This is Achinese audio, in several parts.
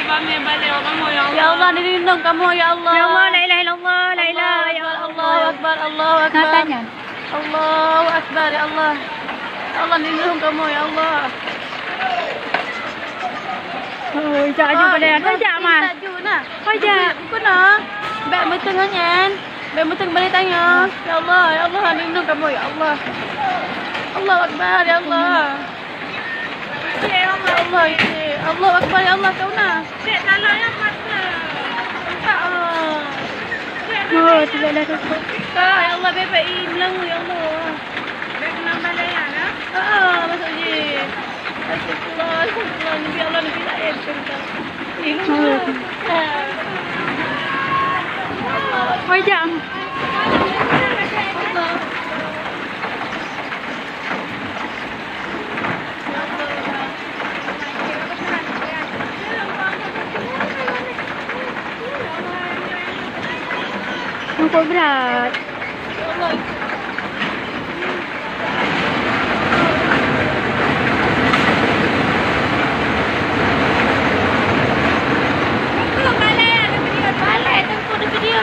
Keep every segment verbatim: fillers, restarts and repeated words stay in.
Kami balik kamu, ya Allah. Ya Allah, lindung kamu, ya Allah. Ya Allah, la ilaha illallah, la ilaha illallah. Allahu Akbar, Allahu Akbar, Allahu Akbar. Nah, tanya. Allahu Akbar, ya Allah. Ya Allah, lindung kamu, ya Allah. Oh, ijak aju boleh. Oh, ijak, Mak. Ijak aju, nah. Oh, ijak. Bukan, nah. Bèk meuteung nyan. Bèk meuteung balik tanyoe. Ya Allah, ya Allah, lindung kamu, ya Allah. Allahu Akbar, ya Allah. Ya Allah, ya. Allahu Akbar, ya Allah, kau na. Cek, talak ya, mata. Tak, ah. Cek, oh, tidak ada apa. Tak, ya Allah, bebek hilang, ya Allah. Bebek nambah layan, ha? Ah, masuk je. Astagfirullah, astagfirullah. Nabi Allah, Nabi lain, cerita. Hilang. Oh, jam. Nampak berat.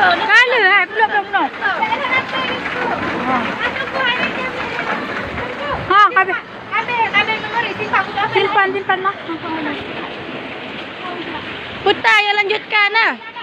Kala, eh, peluk belum, belum. Ha, ka habéh. Simpan, simpan, Mak. Putar, ya, lanjutkan, nah.